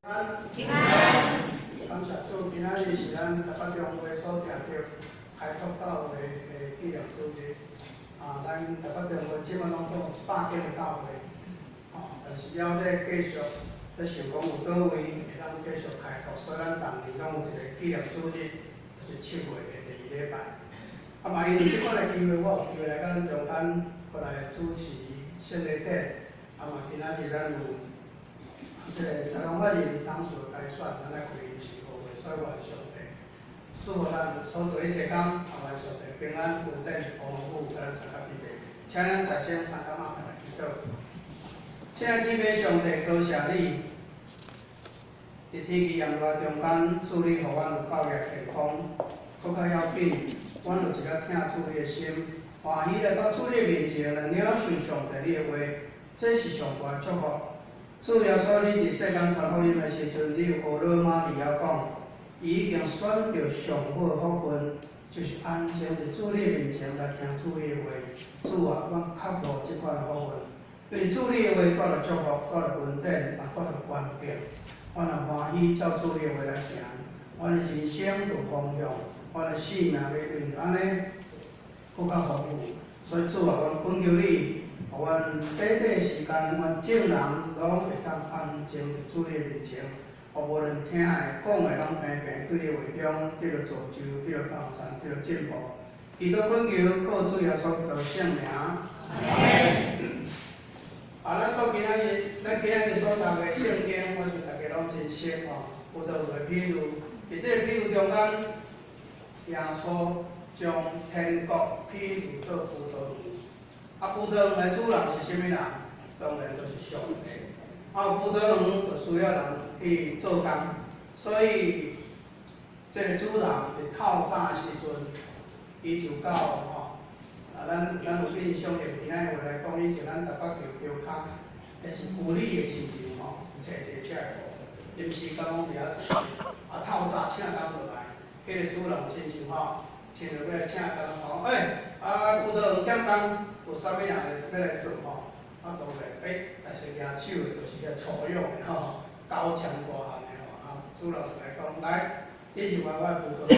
平安。感謝主，今仔日是咱台北中會所定著開拓教會的紀念主日。啊，咱台北中會這擺攏總有100間的教會，吼，但是了咧繼續咧想講有佗位會當繼續開拓，所以咱逐年攏有一個紀念主日，就是7月的第二禮拜。啊嘛，因為這款的機會，我有機會來到咱中間，過來主持聖禮典。啊嘛，今仔日咱有這個財團法人董事的改選，咱來開臨時會，所以願上帝賜予咱所做一切工，啊願上帝平安、恩典、豐富，佮咱相佮彼得。請咱大聲三角馬來祈禱。親愛天父上帝，多謝你，佇天氣炎熱中間，主你予阮有夠額健康，閣較要緊，阮有一顆疼主你的心，歡喜來到主你面前來領受上帝你的話，這是上大的祝福。主耶穌，你佇世間傳福音的時陣，你有呵咾瑪利亞講，伊已經選著上好的福分，就是安靜佇主你面前來聽主你的話。主啊，阮渴慕這款的福分，因為主你的話帶來祝福，帶來恩典，也帶來權柄。阮也歡喜照主你的話來行，阮的人生有方向，阮的生命欲因按呢閣較豐富。所以主啊，阮懇求你，予阮短短時間，阮眾人攏會當安靜佇主你的面前，予無論聽的、講的，攏平平對你話中得著造就，得著幫贊，得著進步。祈禱懇求，靠主耶穌基督聖名。啊，咱今仔日所讀的聖經，我想大家攏真熟吼。葡萄園的比喻，佇這個比喻中間，耶穌將天國比喻做葡萄園。啊，葡萄園的主人是啥物人？當然就是上帝。啊，葡萄園就需要人去做工，所以這個主人佇透早的時陣，伊就到吼。啊，咱有印象，用今仔日話來講，以前咱台北橋橋跤，彼是舊里的市場吼，濟濟遮個，臨時工攏佇遐做。啊，透早請工落來，彼個主人親像吼，親像欲來請工吼，欸，啊，葡萄園欠工，有啥物人會欲來做吼？啊，當然，欸，但是舉手的，就是遐粗勇的吼，高強大漢的吼，啊，主人就來講，來，你入來我的葡萄園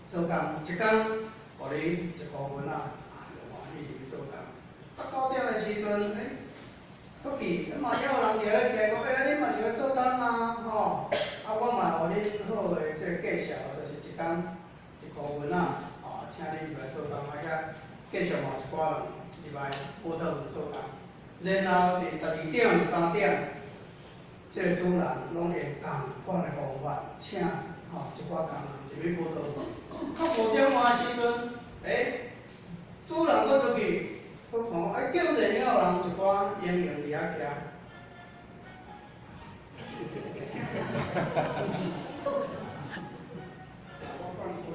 做工，一工予你一箍銀仔，啊，就歡喜入去做工。啊，9點的時陣，欸，出去，啊嘛猶有人佇遐咧徛，講，欸，你嘛是欲做工啊，吼，啊，我嘛予恁好的這個介紹，就是一工一箍銀仔，吼，請你入來做工，啊，遐繼續嘛有一寡人入來葡萄園做工。然後佇12點、3點，這個主人攏用仝款的方法請吼一寡工人入去葡萄園。到5點外時陣，欸，主人閣出去，閣看，欸，竟然猶有人一寡閒閒佇遐徛。我放過。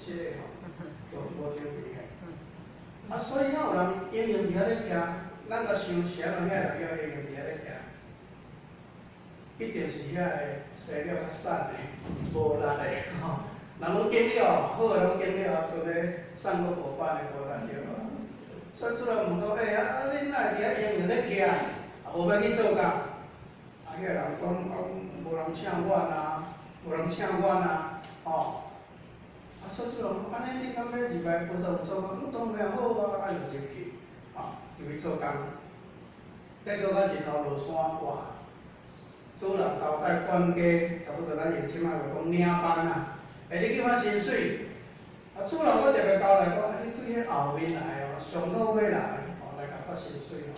是這個吼，就無真厲害。啊，所以猶有人閒閒佇遐咧徛，咱若想啥人遐人猶閒閒佇遐咧徛，一定是遐个生了較瘦的、無力的吼。人攏揀了，好的攏揀了，剩咧瘦閣無班的無力對無？所以主人問講：欸，啊，恁哪會佇遐閒閒咧徛？啊，無欲去做工？啊，遐個人講：啊，無人請阮啊，無人請阮啊，吼。啊，所以主人講：按呢你敢欲入來葡萄園做工？嗯，當然好啊，啊，就入去，啊，入去做工。結果到日頭落山，哇！主人交代管家，差不多咱用這擺話講領班啊，欸，你去發薪水。啊，主人閣特別交代講，啊，你對彼後面來哦，上老尾來，哦，來共發薪水哦。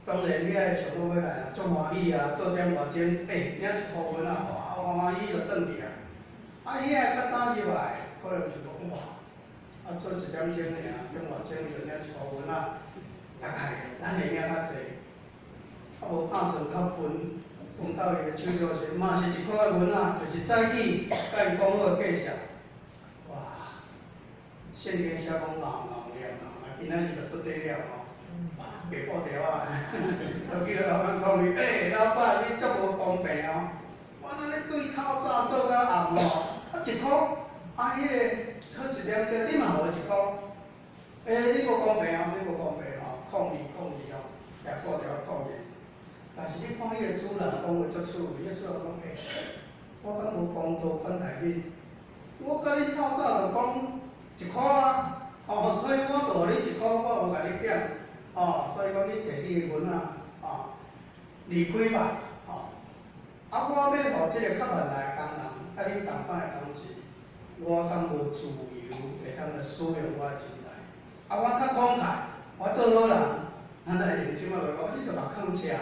當然，遐个上老尾來啊，足歡喜啊，做點外鐘，欸，領一箍銀仔，哇，歡歡喜就轉去啊。啊，遐个較早入來，可能就講哇，啊，做一點鐘爾，點外鐘就領一箍銀仔，大概咱會領較濟。啊，無拍算較分，分到伊的手中時，嘛是一箍仔銀仔，就是早起共伊講好的價錢。哇！聖經寫講𠢕𠢕念啊，今仔日就不得了吼，哇，白布條仔，就叫老闆講伊，欸，老闆你足無公平哦，我按呢對透早做到暗哦，啊一箍，啊，彼个好一点钟，你嘛予伊一箍。欸，你無公平哦，你無公平吼，抗議抗議哦，舉布條抗議。但是你看彼個主人講話足趣味，彼個主人講欸，我敢無公道款待恁？我佮恁透早就講一箍啊，哦，所以我就予你一箍，我無共你減，哦，所以講你摕你的銀仔，哦，離開吧，哦，啊，我欲予這個較慢來的工人，佮恁仝款的工錢，我敢無自由會當來使用我的錢財？啊，我較慷慨，我做好人，咱來用這擺話講，你著別囥車，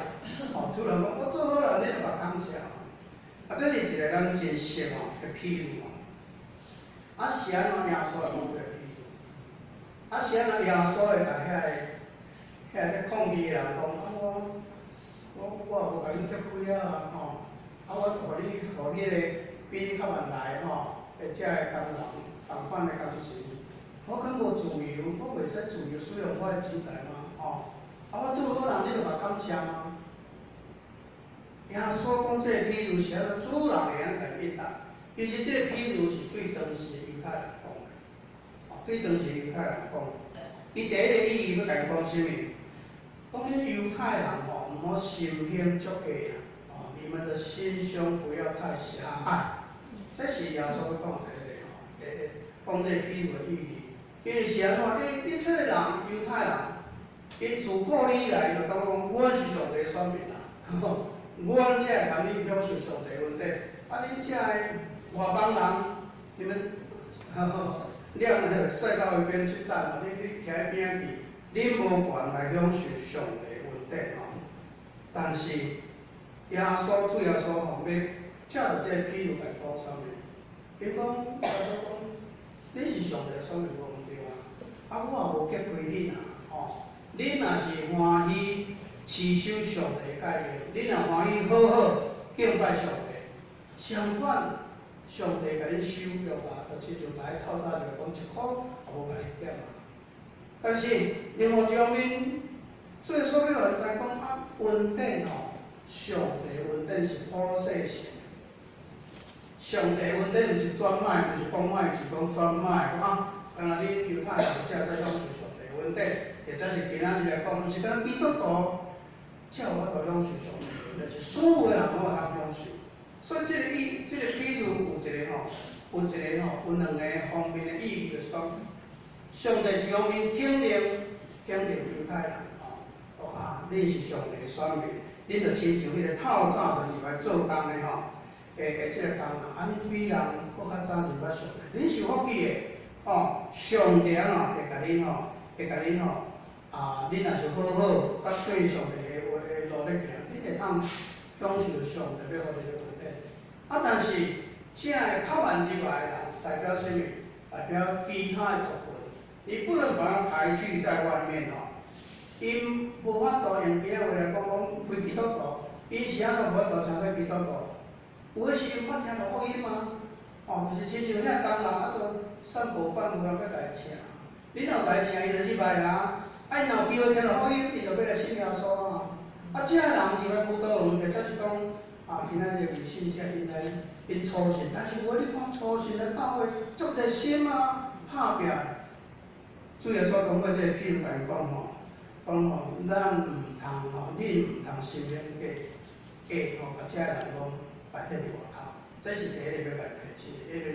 哦，主人講我做好人，你著別囥車。啊，這是一個咱真熟吼的譬喻吼。啊，是按怎耶穌會講這個譬喻？啊，是按怎耶穌會共遐個咧抗議的人講，啊我我我也無共你結虧啊，吼，啊我予你予彼個比你較慢來吼，的這個工人仝款的工錢，我敢無自由？我袂使自由使用我的錢財嗎？吼，啊我做好人，你著別感謝嗎？耶穌講這個比喻是按怎主人會按呢共應答？其實這個比喻是對當時的猶太人講的，哦，對當時的猶太人講。伊第一个意義欲共𪜶講啥物？講恁猶太人吼，毋好心胸足狹啊！哦，你們的心胸不要太狹隘。這是耶穌欲講第一个吼，第一講這個比喻的意義。因為是按怎？因為以色列人、猶太人，𪜶自古以來就感覺講，阮是上帝選民啊，阮才會共恁享受上帝恩典。啊，恁這个外邦人，你們，兩個賽到一邊去站啊！你徛佇邊仔去，恁無權來享受上帝恩典吼。但是耶穌主耶穌吼，欲藉著這個比喻來講啥物？伊講耶穌講，恁是上帝選民無毋對啊！啊，我也無激虧恁啊，吼！恁若是歡喜持守上帝誡命，恁若歡喜好好敬拜上帝，相反，上帝共恁守約啊，就親像來透早就講一箍也無共你減啊。但是另外一方面，主耶穌欲予𪜶知講啊，恩典吼，上帝恩典是普世性的。上帝恩典毋是專賣，毋是講賣，是講專賣。講啊，干焦恁猶太人才會使享受上帝恩典，或者是今仔日來講，毋是干焦基督徒才有法度享受上帝恩典，是所有的人攏會當享受。所以這個意，這個比喻有一個吼，有一個吼，有兩個方面的意義，就是講，上帝一方面肯定肯定猶太人吼，講啊，恁是上帝的選民，恁就親像彼個透早就入來做工的吼，的這個工人，啊，恁比人閣較早入來上帝，恁是有福氣的，吼，上帝按怎會共恁吼，會共恁吼，啊，恁若是好好，佮對上帝的話的路咧行，恁會當享受上帝欲予恁的恩典。啊，但是這个較慢入來的人，代表啥物？代表其他的族群，你不能把它排拒在外面吼。𪜶無法度用今仔話來講，講非基督徒，𪜶是按怎無法度成做基督徒？有的時毋捌聽著福音啊，哦，就是親像遐工人啊，都散步半有人欲共伊請，你若共伊請，伊就入來啊。啊，𪜶若有機會聽著福音，𪜶就欲來信耶穌啊。啊，這个人入來葡萄園，或者是講啊，今仔日未信者，𪜶來𪜶初信，但是有的你看初信的教會足熱心啊，拍拚。主耶穌通過這個譬喻共𪜶講吼，講吼，咱毋通吼，恁毋通心胸狹狹吼，共這个人攏排斥佇外口。這是第一個欲共提醒的，因為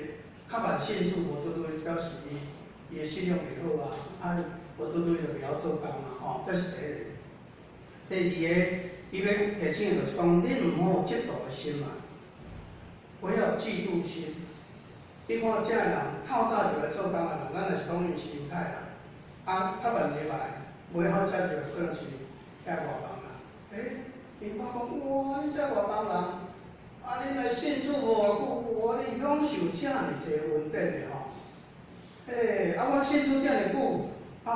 較慢信主無拄拄表示伊的信仰袂好啊，啊，無拄拄就袂曉做工啊，吼，這是第一個。第二个，伊欲提醒的就是講，恁毋好有嫉妒的心啊，不要嫉妒心。你看這个人透早就來做工的人，咱若是講伊是猶太人，啊，較慢入來，尾仔才入來可能是遐外邦人。欸，𪜶看講，哇，恁這外邦人，啊，恁來信主無偌久，哇，恁享受遮爾濟恩典的吼。欸，啊，阮信主遮爾久，啊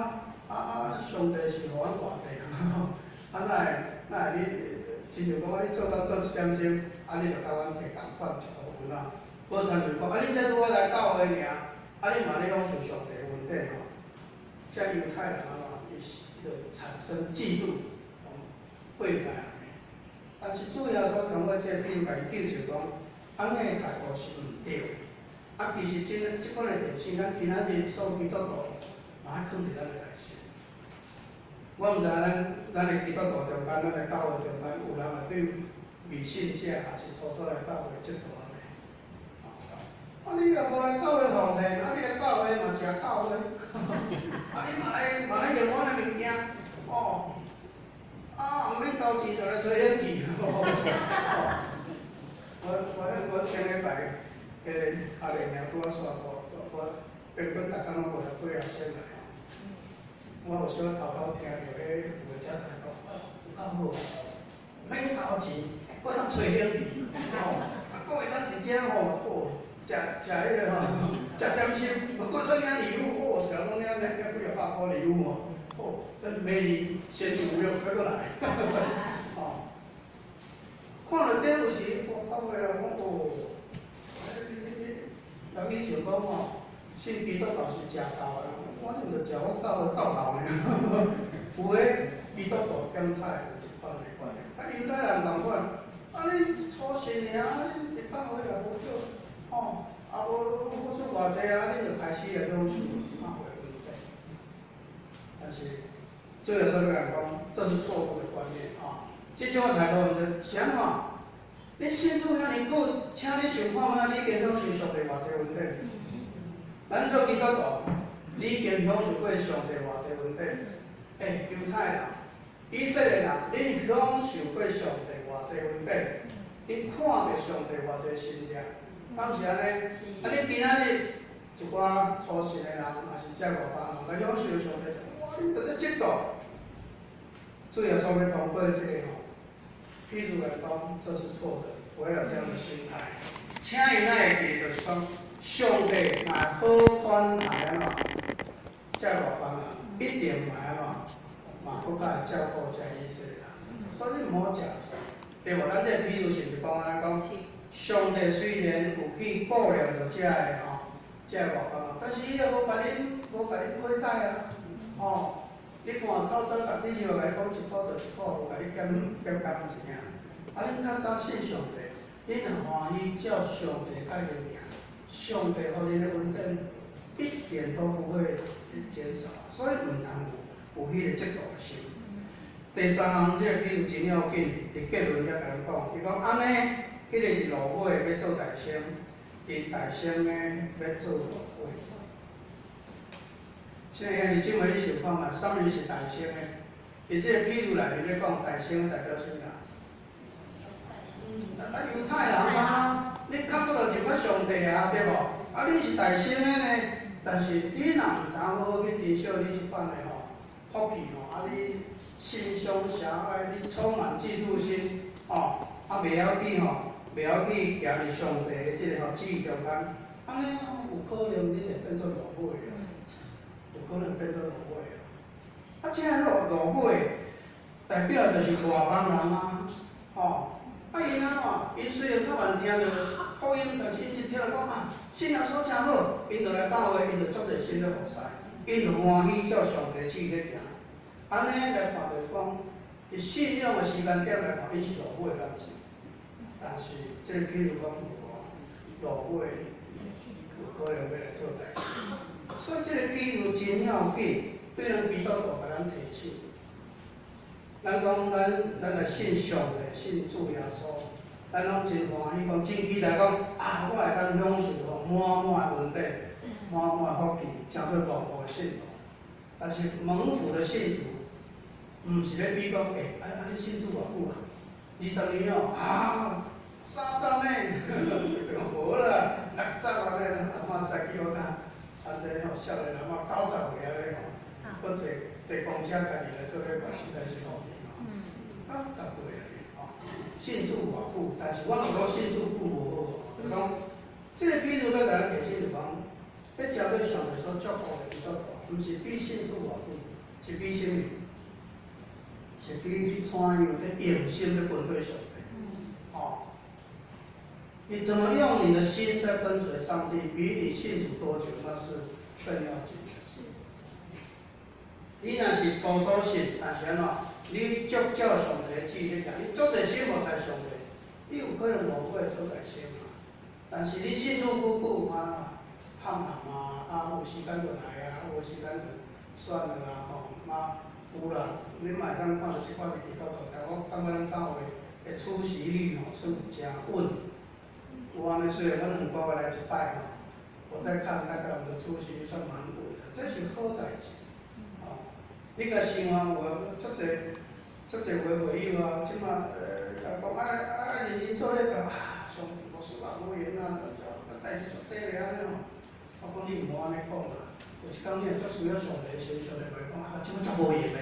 啊啊，上帝是予阮偌濟啊？啊，哪會哪會你親像講你做工做一點鐘，啊，你就共阮提仝款一箍銀仔？無親像講，啊，恁這拄仔來教會爾，啊，恁嘛咧享受上帝恩典吼？這猶太人按怎，伊是就產生嫉妒，會來。但是主耶穌通過這個比喻，共伊糾正講，按呢的態度是毋對的。啊，其實這這款的提醒，咱今仔日所有基督徒嘛愛囥佇咱的內心。我毋知咱咱的基督徒中間，咱的教會中間，有人會對未信者，抑是初初來教會嫉妒按呢？啊，你若無來教會奉獻，啊，你來教會嘛食教會，啊，你嘛來嘛來用阮的物件，哦，啊，毋免交錢就來吹冷氣。我我前禮拜，彼个阿玲兄拄仔煞我，我平均逐工攏五十幾學生來吼。我有小可偷偷聽著，彼有的遮在講，哦，有夠好，免交錢，閣會當吹冷氣，吼，啊，閣會當佇遮吼，哦，食食彼个吼，食點心，閣送領禮物，哦，啥攏領領領幾若百箍禮物哦，哦，真美女，閒無用，閣閣來，吼。看著這有時，我到尾來講，哦，你你人以前講吼，信基督教是食教的，我恁著食我教的教頭呢。有的基督徒點菜有一款的觀念，啊猶太人仝款，啊你初信爾，啊你佇教會也無做，吼，啊無付出偌濟啊，恁就開始來享受教會問題。但是，這個時候來講，這是錯誤的觀念啊。這種態度毋對，是按怎？你信主遐爾久，請你想看覓，你已經享受上帝偌濟恩典？咱做基督徒，你已經享受過上帝偌濟恩典？欸，猶太人、以色列人，恁享受過上帝偌濟恩典？恁看著上帝偌濟神蹟，敢是按呢？啊，恁今仔日一寡初信的人，抑是遮外邦人來享受上帝，哇！恁佇咧嫉妒。主耶穌欲通過這個吼，譬如來講，這是錯的，不要有這樣的心態。請𪜶愛會記，就是講，上帝若好款待按怎，遮外邦人一定嘛按怎，嘛閣較會照顧遮以色列人。所以你毋好食錯，對無？咱這個比喻是毋是講按呢講？上帝雖然有去顧念著遮个吼，遮外邦人，但是伊也無共恁無共恁虧待啊，吼。你看透早逐日就共你講一箍就一箍，無共你減減工錢啊。啊，恁較早信上帝，恁若歡喜照上帝愛的行，上帝予恁的恩典一點都不會減少，所以毋通有有彼个嫉妒的心。第三項這個比喻真要緊，佇結論遐共咱講，伊講按呢，彼个是落尾欲做大先，佇大先的欲做落尾。親愛兄弟姊妹，你想看覓？啥物是大先的？佇這個比喻內面咧講，大先代表啥物人？啊，猶太人啊！你較早就認捌上帝啊，對無？啊，你是大先的呢，但是你若毋知好好去珍惜你這款的吼福氣吼，啊，你心胸狹隘，你充滿嫉妒心，吼，啊，袂曉去吼，袂曉去行佇上帝的這個吼旨意中間，按呢有可能你會變做落尾啊，有可能變做落尾啊。啊，這个落落尾，代表就是外邦人啊，吼。啊，𪜶按怎？𪜶雖然較晚聽著福音，但是𪜶是聽著講啊，信耶穌誠好，𪜶就來教會，𪜶就足熱心咧服侍，𪜶就歡喜照上帝旨意咧行。按呢來看就是講，佇信仰的時間點來看，𪜶是落尾敢是？但是這個比喻講無落尾有可能欲來做大先，所以這個比喻真要緊，對咱基督徒共咱提醒。咱講咱咱來信上帝、信主耶穌，咱攏真歡喜，講真期待講啊，我會當享受吼滿滿的恩典、滿滿的福氣，成做蒙福的信徒。但是蒙福的信徒，毋是咧比講，欸，啊啊你信主偌久啊？20年哦，啊，30呢，無啦，60安呢，阿嬤早起我看，安尼吼，少年阿嬤90歲安尼吼，閣坐坐公車家己來做禮拜，實在是好。90歲啊，吼，信主偌久，但是我若講信主久無好，就講，這個比喻欲共咱提醒就講，欲成做上帝所祝福的基督徒，毋是比信主偌久，是比啥物？是比你怎樣咧用心咧跟隨上帝。哦，你怎麼用你的心在跟隨上帝，比你信主多久那是更要緊的。你若是初初信，但是按怎？你足照上帝的旨意咧行，你足熱心服侍上帝，你有可能落尾做大先嘛。但是你信主久久啊，譀譀啊，啊有時間就來啊，無時間就算了啊吼。嘛有啦，你嘛會當看著這款的基督徒，但我感覺咱教會的出席率吼算誠穩。有按呢，雖然阮2個月來一擺吼，我再看大概我們的出席率算蠻穩的，這是好代誌。吼，你共想啊，有足濟足濟會會友啊，這馬講啊啊認真做禮拜啊，上牧師嘛無閒啊，代誌足濟咧按呢吼。我講你毋好按呢講啦，有一工你若足需要上帝時，上帝就會講啊，這馬足無閒的。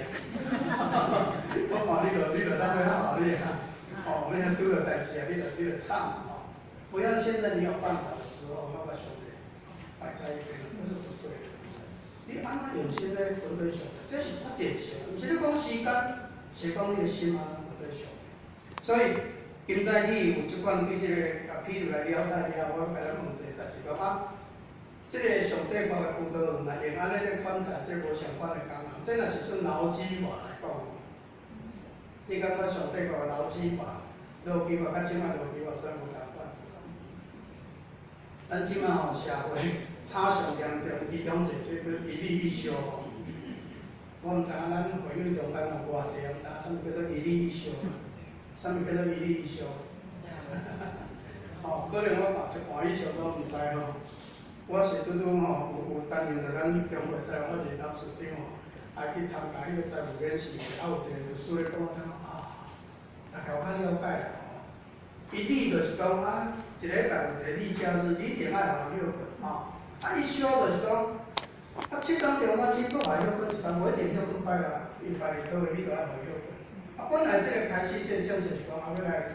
我看你就咱欲好你啊，吼，你若拄著代誌啊，你就慘吼。不要現在你有辦法的時候，要把上帝擺在一邊，這是不對的。你按怎用心咧跟隨上帝，這是決定性，毋是你講時間，是講你的心按怎跟隨上帝。所以今早起有這款對這个啊，譬如來了解了，我共咱問一個，就是講啊，這个上帝國的葡萄園來用按呢咧款待這無相關的工人，這若是算勞基法來講，你感覺上帝國的勞基法、勞基法佮這擺勞基法算無仝款？咱這擺吼社會差上嚴重，其中一個叫做一例一休吼。我毋知影咱會友中間有偌濟人知影啥物叫做一例一休，啥物叫做一例一休？吼，可能我嘛一半以上攏毋知吼。我是拄拄吼有擔任著咱中會在，我是董事長吼，愛去參加彼個財務演習會，啊有一個律師咧講啥啊，大概有較了解啦吼。一例就是講啊，一禮拜有一個例假日，你一定愛予人休睏吼。啊，一休就是講，啊，7工中我你閣愛休睏一工，無一定休睏拜六，伊拜日倒位你都愛予休睏。啊，本來這個開始這個政策是講啊，欲來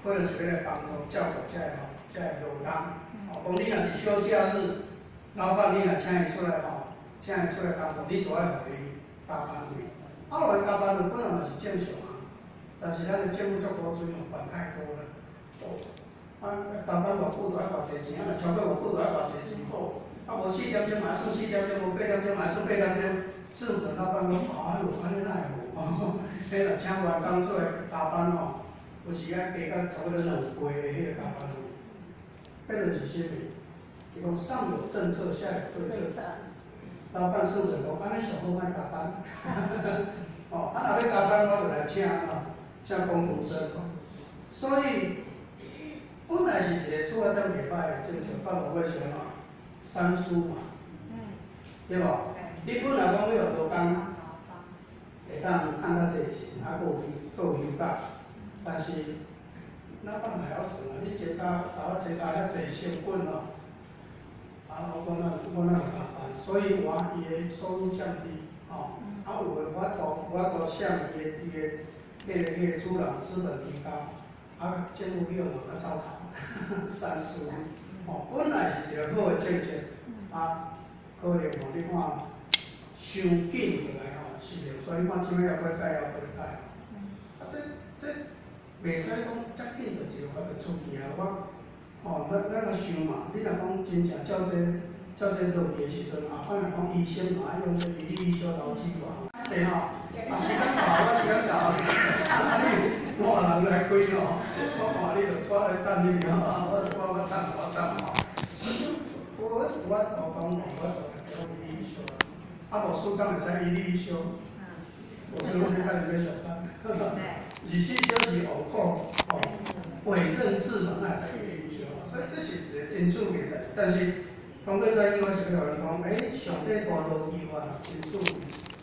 可能是欲來幫助照顧這个吼，這个勞工。吼，講你若是休假日，老闆你若請伊出來吼，請伊出來工作，你都愛予伊加班費。啊，予伊加班費本來嘛是正常啊，但是咱的政府足古錐吼，管太多了。哦，啊，加班偌久就愛偌濟錢，啊，若超過偌久就愛偌濟錢。好，啊，無4點鐘嘛算4點鐘，無8點鐘嘛算8點鐘，算算老闆講，哎喲，按呢哪會有？彼若請員工出來加班吼，有時愛加到差不多2倍的彼个加班費。彼個是啥物？伊講上有政策，下有對策。老闆算算講，按呢上好莫加班。哦，啊，若欲加班，我就來請吼，請工讀生。所以本來是一個出發點袂歹的政策，到落尾是按怎？三輸嘛，對無？你本來講欲予勞工會當趁較濟錢，啊，閣有休假，但是老闆嘛曉算啊，你增加，頭仔增加遐濟成本哦，啊，我哪會加班？所以我伊的收入降低，吼，啊，有的無法度向伊的彼個主人資本提高，啊，政府去予較走頭，三輸，吼，本來是一個好的政策，啊，可能吼，你看傷緊落來吼，是的，所以你看這擺猶閣改，猶閣改，啊，這袂使講遮緊就一個法就出去啊！我，吼，咱若想嘛，你若講真正照這落去的時陣，後擺若講醫生嘛愛用這一例一休勞基法，濟吼，啊時間到，我時間到，啊你換人來開吼，我看你就跩來等你吼，我慘我慘吼。我講吼，我就講一例一休，啊無輸敢會使一例一休？無輸你開始欲上班。24小時 on call，吼，委任制嘛，哪會使一例一休？所以這是一個真趣味的代誌。但是講過早起，我是欲予人講，欸，上帝國勞基法真趣味。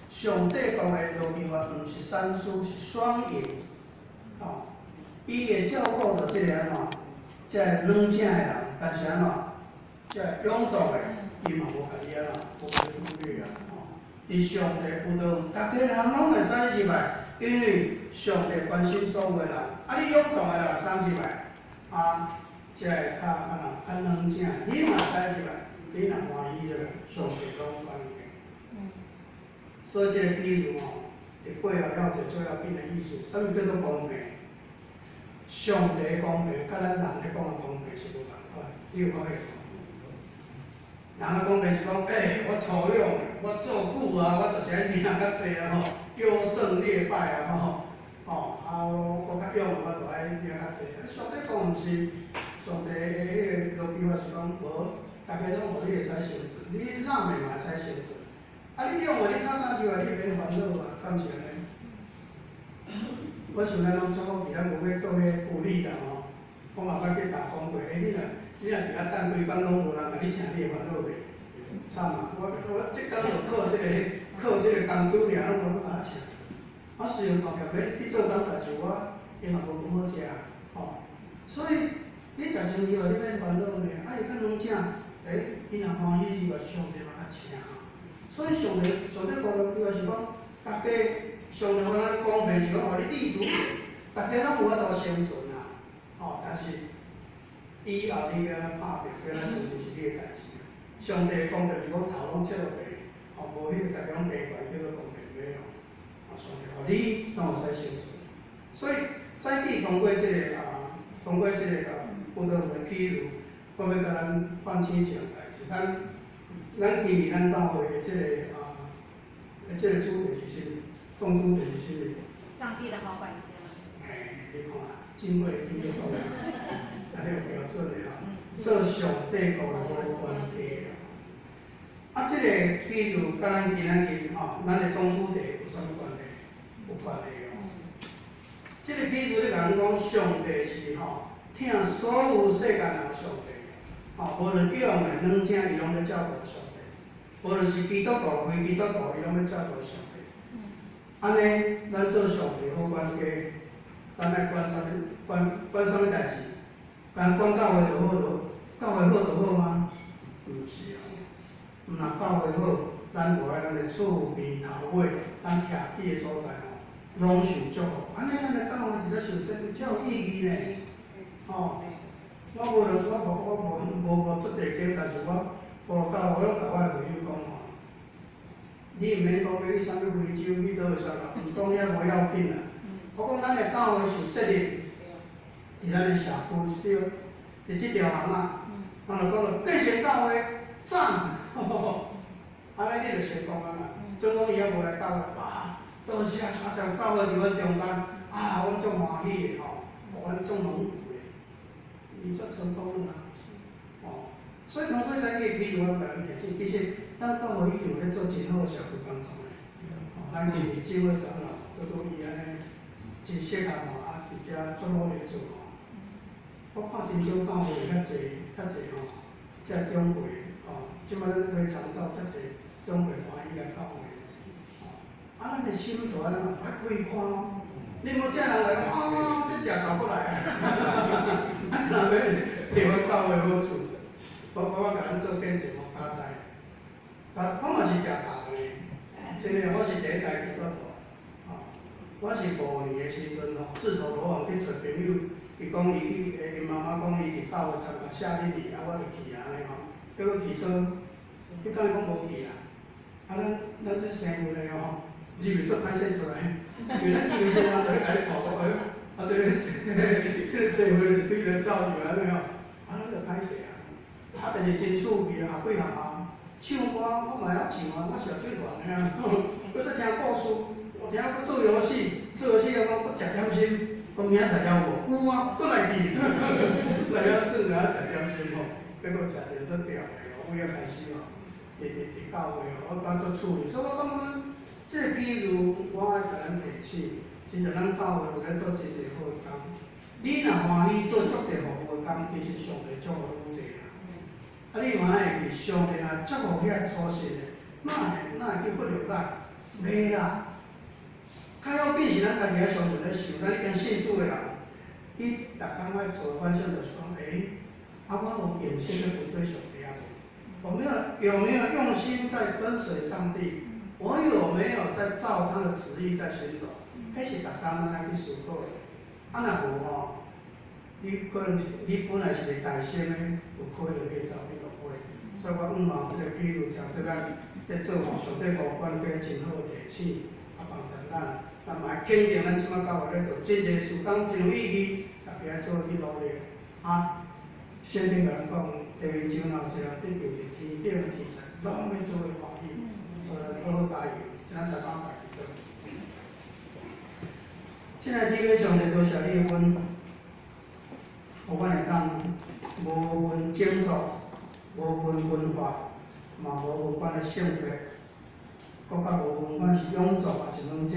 上帝國的勞基法毋是三輸，是雙贏。吼，伊會照顧著這個按怎？這個軟正的人，但是按怎？這個臃腫的，伊嘛無共伊按怎？無共伊忽略啊！吼，佇上帝葡萄園，逐家人攏會使入來，因為上帝關心所有的人。啊，你臃腫的人會使入來，啊，這個較按怎？較軟正，你嘛會使入來，你若歡喜入來，上帝攏歡迎。所以這個比喻吼，佇背後還有一個最要緊的意思，啥物叫做公平？上帝公平，佮咱人咧講的公平是無仝款，你有發現無？人的公平是講，欸，我粗勇，我做久啊，我就是愛領較濟啊吼，優勝劣敗啊吼，吼，啊我較勇，我就愛領較濟。上帝講毋是，上帝彼个邏輯是講無，逐家攏予你會使生存，你攬的嘛會使生存。啊，你用的你較早入來，你免煩惱啊，敢是按呢？我想咱攏足好奇，咱無欲做彼個助理啦吼。我嘛捌去打工過，欸，你若佇遐等幾工攏無人共你請，你會煩惱袂？慘啊！我這工就靠這個工資爾，攏無人共我請。我雖然看起來欲去做工代誌，我伊嘛無咁好食，吼。所以你逐日以為你免煩惱呢？啊，伊較攏請，欸，伊若歡喜入來，上帝嘛較請。所以上帝講的句話是講，逐家上帝予咱公平是講，予你立足點，逐家攏有法度生存啊，吼，但是以後你欲按怎拍拼，欲按怎生存是你的代誌。上帝公平是講頭攏切落白，吼，無彼個逐家攏平權叫做公平袂哦。啊，上帝予你攏會使生存。所以早起通過這個啊，通過這個啊，葡萄園的比喻，我欲共咱反省一項代誌，咱今年咱教會的這個啊，這個主題是啥物？總主題是啥物？上帝的好管家。嘿，你看，真會聽你講，按呢有標準的吼，做上帝國的好管家。啊，這個比喻佮咱今仔日吼，咱的總主題有啥物關係？有關係哦。這個比喻咧共咱講，上帝是吼，疼所有世間人的上帝，吼，無論養的兩者，伊攏咧照顧上帝；無論是基督徒、非基督徒，伊攏咧照顧上帝。按呢，咱做上帝好管家，咱愛管啥物？管啥物代誌？干管教會就好囉，教會好就好嗎？毋是哦。毋若教會好，咱就愛咱的厝邊頭尾，咱徛佇的所在吼，攏受祝福。按呢，咱的教會是才受生才有意義呢。吼，我無論我無足濟間，但是我無教會，我攏共我的朋友講吼，你毋免講欲去啥物非洲去佗位所在，毋講遐無要緊啦。我講咱的教會是設立佇咱的社區，對，佇這條巷仔，我就講著繼承教會讚，按呢你就成功啊啦。總講伊猶無來教會，啊，多謝啊，就教會佇阮中間，啊，阮足歡喜的吼，阮足蒙福的，伊足成功啦，哦。所以通過這個比喻，我共咱提醒，其實咱教會已經有咧做真好的社區工作咧。吼，咱今年姊妹長老拄拄伊按呢真適合吼，啊，佇遮足努力做吼。我看真少教會遐濟遐濟吼，遮長輩吼，這擺咱去長照遮濟長輩歡喜來教會，吼，啊，咱的心就按呢愛開闊哦。你毋好這人來講，啊，這食豆過來啊，啊，若欲提阮教會好處，我共咱做見證，我敢知。啊，我嘛是食豆的，真的，我是第一代基督徒，吼，我是5年的時陣吼，自投羅網去揣朋友，伊講伊去，𪜶媽媽講伊佇教會參加夏令營，啊，我就去啊按呢吼，結果去說，彼工伊講無去啦，啊，咱這生活的吼，入去煞歹勢出來，因為咱入去說人就咧共你看講，哎，啊，這個生活是對佗走入來按呢吼，啊，咱就歹勢啊，啊，但是真趣味啊，幾學校唱歌我嘛會曉唱啊，我是最亂的啊，閣再聽故事，我聽閣做遊戲，做遊戲了講閣食點心，講明仔載了無？有啊，閣來去，來遐耍啊，食點心吼，結果食著足著的哦，尾仔開始吼，佇教會吼，我感覺足趣味，所以我感覺這個比喻我愛共咱提醒，真正咱教會有咧做真濟好的工，你若歡喜做足濟服務的工，其實上帝祝福愈濟啦。啊，你嘛會記上帝若祝福遐粗心的，哪會去忽略咱？袂啦。較要緊是咱家己愛常常咧想，咱已經信主的人，你逐工愛做的反省就是講，欸，啊，我有用心咧跟隨上帝啊無？我沒有有沒有用心在跟隨上帝？我有沒有在照他的旨意在行走？彼是逐工咱愛去思考的。啊，若無吼，你可能是你本來是袂大心的，有可能會走去落尾。所以我向望這個比喻，誠做咱咧做吼上帝五管家真好的提醒，啊，幫助咱，咱嘛愛肯定咱這擺教會咧做真濟事工真有意義，大家愛做去努力。啊，聖經共咱講，地面上若有一人得救佇天頂的天使，攏欲做伙歡喜。所以咱好好加油，這咱三工家己做。親愛的弟兄，上帝多謝你的恩，予阮會當無分種族，無分文化，嘛無分款的性別，閣較無分款是勇壯抑是軟者，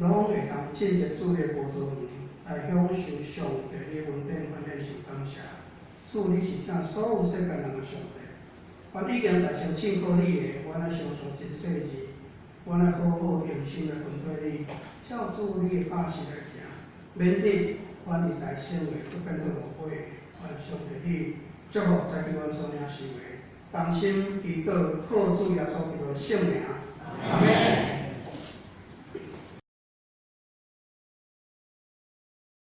攏會當進入主的葡萄園，來享受上帝的恩典，歡喜受感謝。主，你是疼所有世間人的上帝。阮已經大聲信靠你的，阮愛相信真細膩，阮愛好好用心來跟隨你，照主你的教示來行，免得阮佇大生活閣變做落尾。願上帝你祝福早起阮所領受的，同心祈禱，靠主耶穌基督聖名。阿門。